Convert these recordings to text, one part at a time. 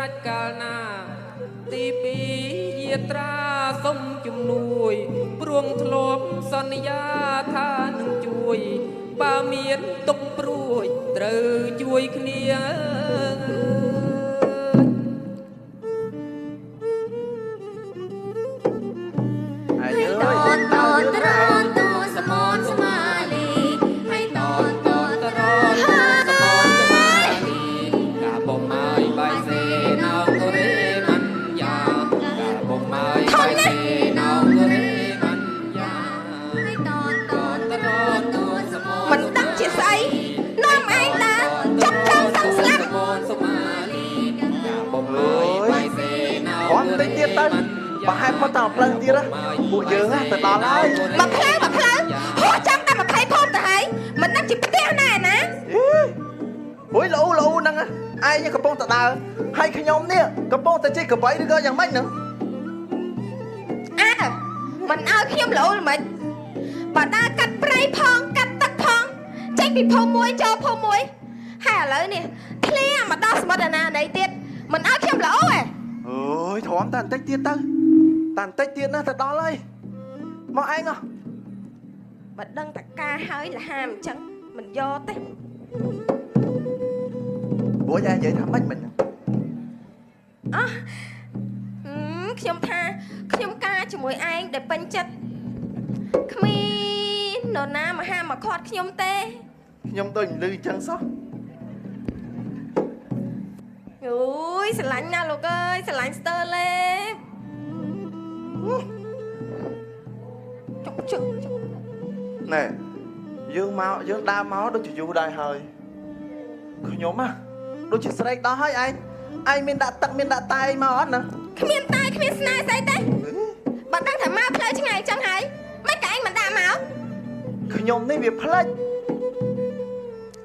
រាច់កាលណាទី2យាត្រាសុំជំនួយព្រួងធ្លាប់សន្យាថានឹងជួយបើមានទុកព្រួយត្រូវជួយគ្នា ហើយតនតនត្រនទូសមនស្មាលីហើយតនតនត្រនទូសមនស្មាលីកាបំម៉ាយបាយសេណោករេមញ្ញាកាបំម៉ាយបាយសេណោករេមញ្ញា ហើយតនតន ត្រនទូសមន មិនដឹងជាស្អីនាំឯងដើរចុកចង់សឹងស្លាប់ សមនស្មាលីកាបំម៉ាយបាយសេណោ គ្រាន់តិចទៀតទៅប្រហែលផុតតាមផ្លូវទៀតពួកយើងទៅដល់ហើយ មកផ្លូវមកផ្លូវហោះចាំតែ20ភូមិទៅហើយមិនដឹងជាផ្ទះណាណា អូយលូលូហ្នឹងឯងកំពុងតែដើរហើយខ្ញុំនេះកំពុងតែជិះកបីឬក៏យ៉ាងម៉េចហ្នឹង អើមិនឲ្យខ្ញុំលូល្មិចបើដើរកាត់ព្រៃផងកាត់ទឹកផងចេញពីភូមិមួយចូលភូមិមួយហើយឥឡូវនេះធ្លាមកដល់សមុទ្រអាណាណីទៀតមិនឲ្យខ្ញុំល្អឯង អូយទ្រាំតែបន្តិចទៀតទៅតែបន្តិចទៀតណាទៅដល់ហើយមកឯងហ៎ បើដឹងតការហើយលហាមអញ្ចឹងមិនយកទេ ព្រោះឯងនិយាយថាម៉េចមិញ អោះខ្ញុំថាខ្ញុំការជាមួយឯងដែលពេញចិត្តគ្មាននរណាមហាមកខាត់ខ្ញុំទេ ខ្ញុំដូចមិនលឺអញ្ចឹងសោះ អូយស្រឡាញ់ណាស់លោកអើយស្រឡាញ់ស្ទើលេចុកជើងចុក ណែយើងមកយើងដើរមកដូចជាយូរដែរហើយខ្ញុំណាដូចជាស្រែកដល់ហើយឯងឯងមានដាក់ទឹកមានដាក់តែមកអត់ណា គ្មានតែគ្មានស្នេហ៍ស្អីទេបើដឹងថាមកផ្លូវឆ្ងាយអញ្ចឹងហើយមិនក៏ឯងមិនដាក់មក ខ្ញុំនេះវាផ្លិច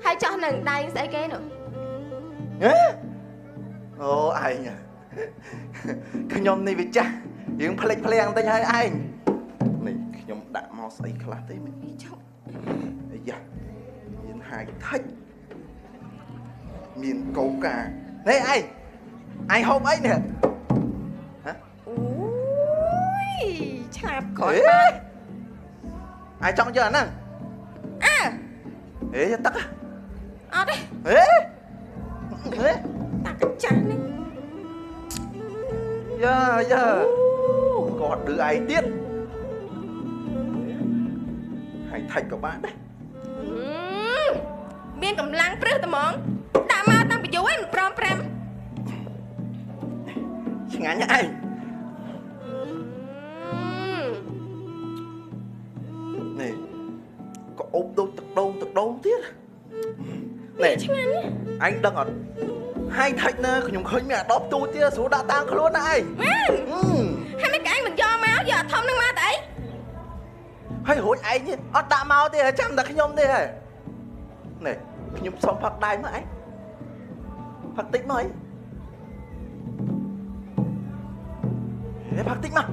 ហើយចោះនៅដៃស្អីគេនោះ ហេអូឯងខ្ញុំនេះវាចាស់យើងផ្លិចភ្លាំងតិចហើយឯងនេះខ្ញុំដាក់មកស្អីខ្លះទេមិញ ចុះ អាយ៉ាមានហាយថិចមានកូកានេះឯងឯងហូបអីនេះហ៎ អូយឆាបគាត់បាទ ឯងចង់យកអាហ្នឹង អើ ហេយកទឹក អត់ទេ ហេហេ តាកាចាស់នេះ យ៉ាយ៉ាគាត់ឌឺឯងទៀតហើយថិចក៏បានដែរ មានកម្លាំងព្រឹសត្មងដាក់មកតាំងពីយូរហើយមិនព្រមប្រាំ ឆ្ងាញ់ឯងនេះក៏អូបដូចទឹកដូងទឹកដូងទៀតនេះឆ្ងាញ់ ឯងដឹងអត់ហើយថិចណាខ្ញុំឃើញមានអាដបទូទៀតស្រួលដាក់តាមខ្លួនណាឯង មែនហើយមិនក៏ឯងមិនយកមកយកអាធំនឹងមកតែអី ហើយរួចឯងនេះអត់ដាក់មកទេចាំតែខ្ញុំទេហើយនេះខ្ញុំសុំផឹកដៃមកឯងផឹកតិចមកអីហេផឹកតិចមក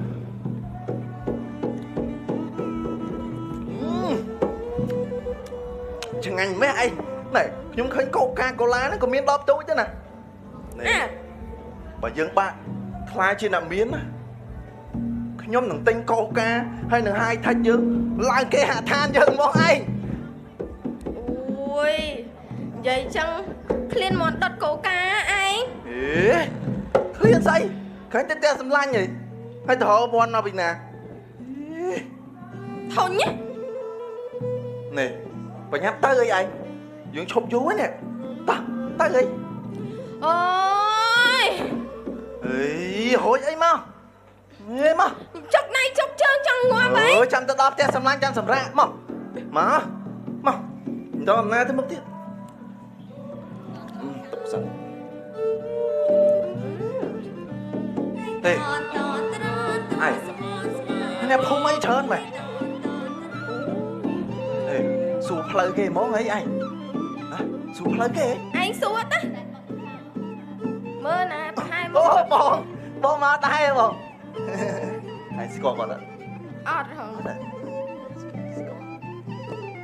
ឆ្ងាញ់ម៉េះឯងនេះខ្ញុំឃើញកូកាកូឡាហ្នឹងក៏មានដបទូចដែរណានេះបើយើងបាក់ខ្លាយជាអ្នកមានណាខ្ញុំនឹងទិញកូកាហើយនឹងហាយថិចយើងឡើងគេហដ្ឋានយើងមកឯង អូយនិយាយចឹងឃ្លានមកដុតកូកាឯង ហេឃ្លានស្អីឃើញតែផ្ទះសម្លាញ់ហីហើយទៅរកវ័នមកពីណា ធុញ នេះបញ្ញាប់ទៅអីឯងយើងឈប់យូរហ្នឹងតោះទៅអី អូយ អេហូចអីមកហេមក ចុកណៃចុកជើងចង់ងាប់ហើយ អើចាំទៅដល់ផ្ទះសម្លាញ់ចាំសម្រាប់មកមកមកដល់អំណាចទៅមុខទៀតទុកសិនទេឯងអ្នកភូមិអីច្រើនមែនអេសួរផ្លូវគេហ្មងអីឯងសួរផ្លូវគេ ឯងសួរតាមើលណាប្រហែល អូបងបងមកដែរបងឯងស្គាល់គាត់អត់ អត់ហង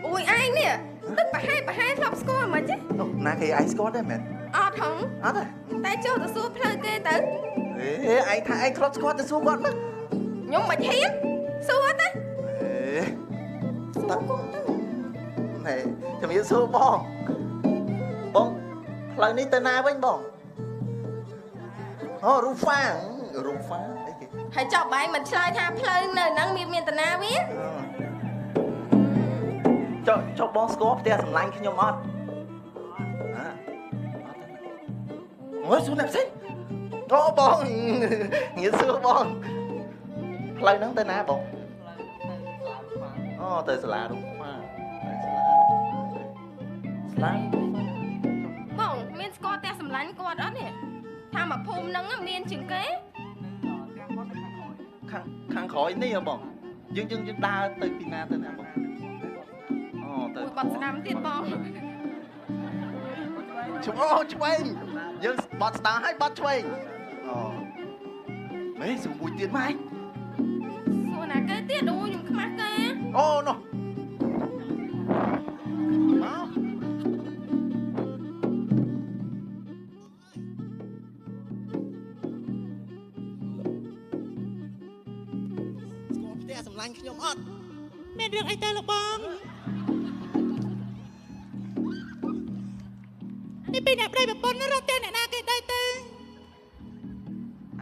អូយឯងនេះទឹកប្រហែលប្រហែលធ្លាប់ស្គាល់មិនទេ ណាគេឯងស្គាល់ដែរមែន អ ត់ហង អត់ទេ តែចូលទៅសួរផ្លូវគេទៅ អេឯងថាឯងធ្លាប់ស្គាល់ទៅសួរគាត់មើល ខ្ញុំមិនហ៊ានសួរទេ អេ សួរគាត់ទៅ ណែ ជំរាបសួរបង បងផ្លូវនេះទៅណាវិញបង អូរូហ្វារូហ្វាអីគេ ហើយចប់បែងមិនឆ្លើយថាផ្លូវនៅហ្នឹងមានតាណាវា ចុះចុះបងស្គាល់ផ្ទះសម្លាញ់ខ្ញុំអត់ហ៎អត់ទេ អូយសួរអ្នកផ្សេង អូបងងាយសួរបង ផ្លូវហ្នឹងទៅណាបង អូទៅសាលារូហ្វាទៅសាលាសាលា បងមានស្គាល់ផ្ទះសម្លាញ់គាត់អត់នេះ ថាមកភូមិហ្នឹងមានជាងគេ ខាងក្រោយនេះហ៎បង យើងយើងយើងដើរទៅពីណាទៅណាបង អូទៅ បាត់ស្ដាំទៀតបង ឆ្វោឆ្វេង យើងបាត់ស្ដាំហើយបាត់ឆ្វេង អូមេសួរមួយទៀតម៉េច សួរណាគេទៀត អូខ្ញុំខ្មាស់គេ អូនោះមក ស្គាល់ផ្ទះសម្លាញ់ខ្ញុំអត់ មានរឿងអីទៅលោកបង នេះពីអ្នកប្តីប្រពន្ធរត់តែអ្នកណាគេដែរទៅ ឯ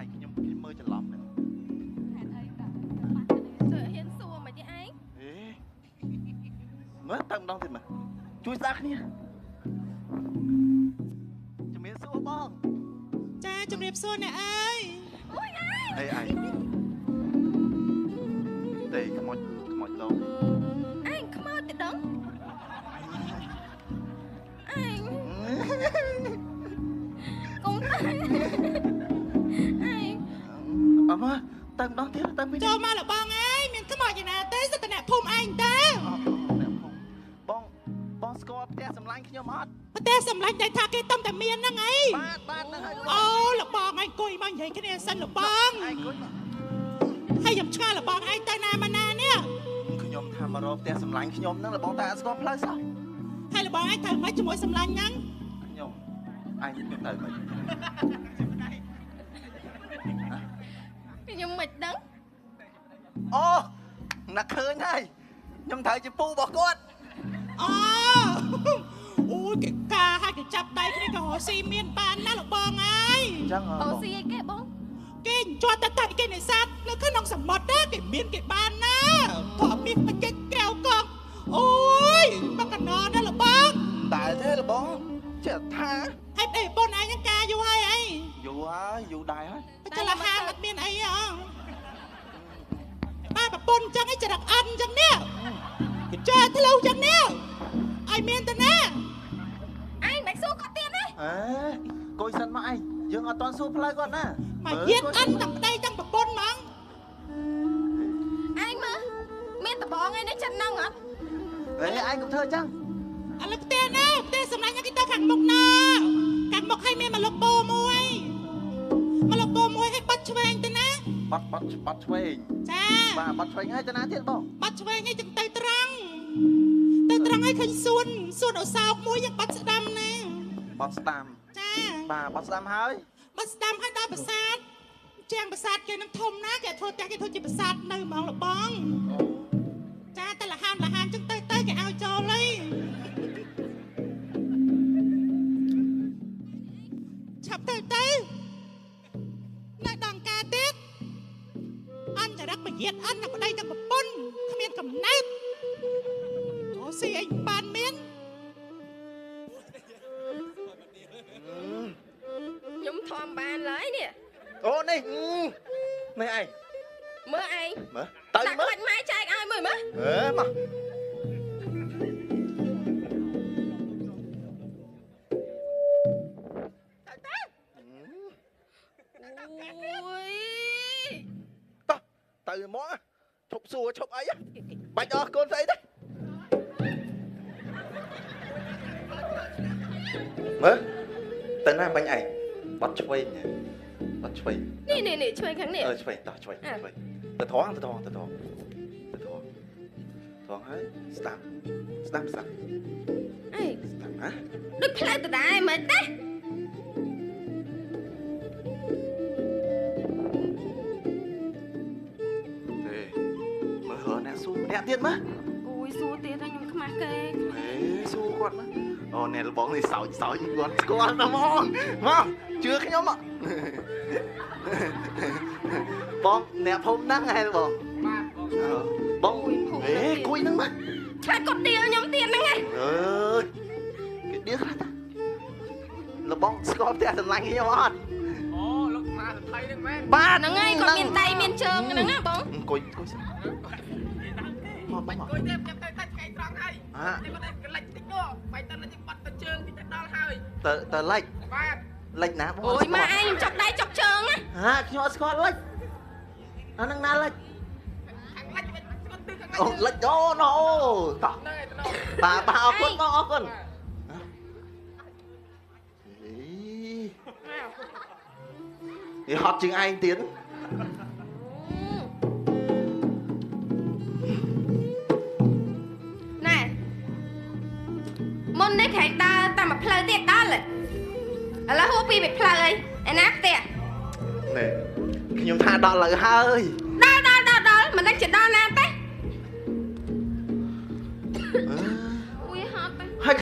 ងខ្ញុំខ្ញុំមើលច្រឡំហ្នឹង សើហ៊ានសួរមកទេឯង អេមើលទៅម្ដងទៀតមើល ជួយស្ដាប់គ្នា ជំរាបសួរបង ចា ជំរាបសួរអ្នកអើយ អូយឯង អីឯងទេ ខ្មោចខ្មោចលោក ឯងខ្មោចទៅដឹងឯងកុំតែឯង អមទៅម្ដងទៀតទៅវិញ ចូលមកលោកបងអើយ មានខ្មោចយ៉ាងណាទេ សិតតែអ្នកភូមិឯងតើ អ្នកភូមិ បងបងស្គាល់ផ្ទះសម្លាញ់ខ្ញុំអត់ ផ្ទះសម្លាញ់តែថាគេតំតែមានហ្នឹងអី បាទបាទហ្នឹងហើយ អូលោកបងឯងអង្គុយមកនិយាយគ្នាសិនលោកបង ឯងអង្គុយមក ហើយខ្ញុំឆ្ងល់លោកបងឯងទៅណាមកណានេះ ខ្ញុំថាមករកផ្ទះសម្លាញ់ខ្ញុំហ្នឹង លោកបងតែអត់ស្គាល់ផ្លូវសោះ ហើយលោកបងឯងត្រូវមិនជាមួយសម្លាញ់ហ្នឹង ខ្ញុំឯងខ្ញុំត្រូវមិន ខ្ញុំមិនដឹង អូណាក់ឃើញហើយ ខ្ញុំត្រូវជាពូរបស់គាត់ អូអូយគេការឲ្យគេចាប់ដៃគ្នាក៏រកស៊ីមានបានណាលោកបងអើយ អញ្ចឹងហ៎ អូ បង ស៊ីអីគេបង គេជាប់តែតែគេនេសាទនៅក្នុងសមុទ្រណា គេមានគេបានណាក៏មានបច្ចេកក្រៅកង អូយមកកណោណាលោកបង តែទេលោកបងចេះថា ហើយប្តីប្រពន្ធឯងហ្នឹងការយូរហើយអី យូរហើយ យូរដែរហើយ បច្ចេកលហាមអត់មានអីហ៎ បាទប្រពន្ធអញ្ចឹងឯងចរិតអន់អញ្ចឹងនេះ គេចេះធ្លូអញ្ចឹងនេះ ឲ្យមានទៅណា ឯងមិនសួរគាត់ទៀតណា អេគួយសិនមកឯង យើងអត់ទាន់សួរផ្លូវគាត់ណា មកយាតអន់ទាំងប្តីទាំងប្រពន្ធហ្មង ឯងមើលមានដបងឯនេះចិត្តហ្នឹងអត់ ហេឯងកុំធ្វើអញ្ចឹង ឥឡូវផ្ទះណា ផ្ទះសម្លាញ់គេទៅខាងមុខណា ខាងមុខឲ្យមានមកលុកពោមួយ មកលុកពោមួយឲ្យបាត់ឆ្វេងទៅណា បាត់បាត់បាត់ឆ្វេង ចា បាទ បាត់ឆ្វេងហើយទៅណាទៀតបង បាត់ឆ្វេងឲ្យចឹងទៅត្រង់ ទៅត្រង់ឲ្យឃើញសួនសួនអសោកមួយ យ៉ាងបាត់ស្ដាំណា បាត់ស្ដាំ ចា បាទ បាត់ស្ដាំហើយ បាត់ស្ដាំឲ្យដល់ប្រាសាទ ជាងប្រាសាទគេនឹងធំណា គេធ្វើផ្ទះគេធ្វើជាប្រាសាទនៅហ្មងលបង ចា តែលហាមលហាមចឹងទៅ ទៅគេឲ្យចូលហើយ ឆាប់ទៅទៅ នៅដងការទៀត អន្តរកមយាតអនប្តីទាំងប្រពន្ធគ្មានកំណើត អូស៊ីអីបានមាន ខ្ញុំធំបានឡើយនេះ អូនេះនេះឯង មើលឯង មើលទៅ ដាក់ មើល ក្បាច់ម៉ែចែកឲ្យមើលមើល អេមក អូយ តោះទៅមកឈប់សួរឈប់អីបាច់អស់កូនស្អីទេ មើលទៅណាបាញ់ឯង បាត់ឆ្វេងបាត់ឆ្វេង នេះនេះនេះឆ្វេងខាងនេះ អឺឆ្វេងតោះឆ្វេងឆ្វេងទៅត្រង់ទៅត្រង់ទៅត្រង់ទៅត្រង់ត្រង់ហើយស្ដាំស្ដាំស្ដាំ អេ ស្ដាំណា ដូចផ្លូវដដែលមិនទេ សួរម្នាក់ទៀតមក អូយសួរទៀតហើយខ្ញុំខ្មាស់គេ ហេសួរគាត់មកអូអ្នកលបងនេះសោចសោចគាត់ស្គាល់ណាស់ហ្មងមកជឿខ្ញុំមកបងអ្នកភូមិហ្នឹងហ៎បង បាទបងហេគួយហ្នឹងមក ឆ្លាតគាត់ដៀលខ្ញុំទៀតហ្នឹងហ៎ អើយគេដៀលខ្លះតាលបងស្គាល់ផ្ទះសម្លាញ់ខ្ញុំអត់ អូលោកមកសថៃហ្នឹងមែន បាទ ហ្នឹងហើយគាត់មានដៃមានជើងហ្នឹងណាបង អង្គុយអង្គុយសិនមកបាច់ អង្គុយទេខ្ញុំទៅតែថ្ងៃត្រង់ហើយតែគាត់តែលិចតិចនោះបាយទៅលិចបាត់ទៅជើងតិចទៅដល់ហើយ ទៅទៅលិច បាទ លិចណាបង អូយម៉ាឯងខ្ញុំចុកដៃចុកជើងណា ហាខ្ញុំអត់ស្គាល់លិចអាហ្នឹងណាលិច ខាងលិចគាត់ទិខាងលិច អូលិចអូណូតោះ ហ្នឹងហើយទៅ បាទបាទអរគុណបងអរគុណនេះហត់ជាងឯងទៀត ណែមុននេះក្រែងដើរតាមមួយផ្លូវទៀតដល់ឥឡូវហួសពីមួយផ្លូវអីឯណាផ្ទះ ណែខ្ញុំថាដល់លើហើយ ដល់ដល់ដល់ដល់មិនដឹងជាដល់ណាទេ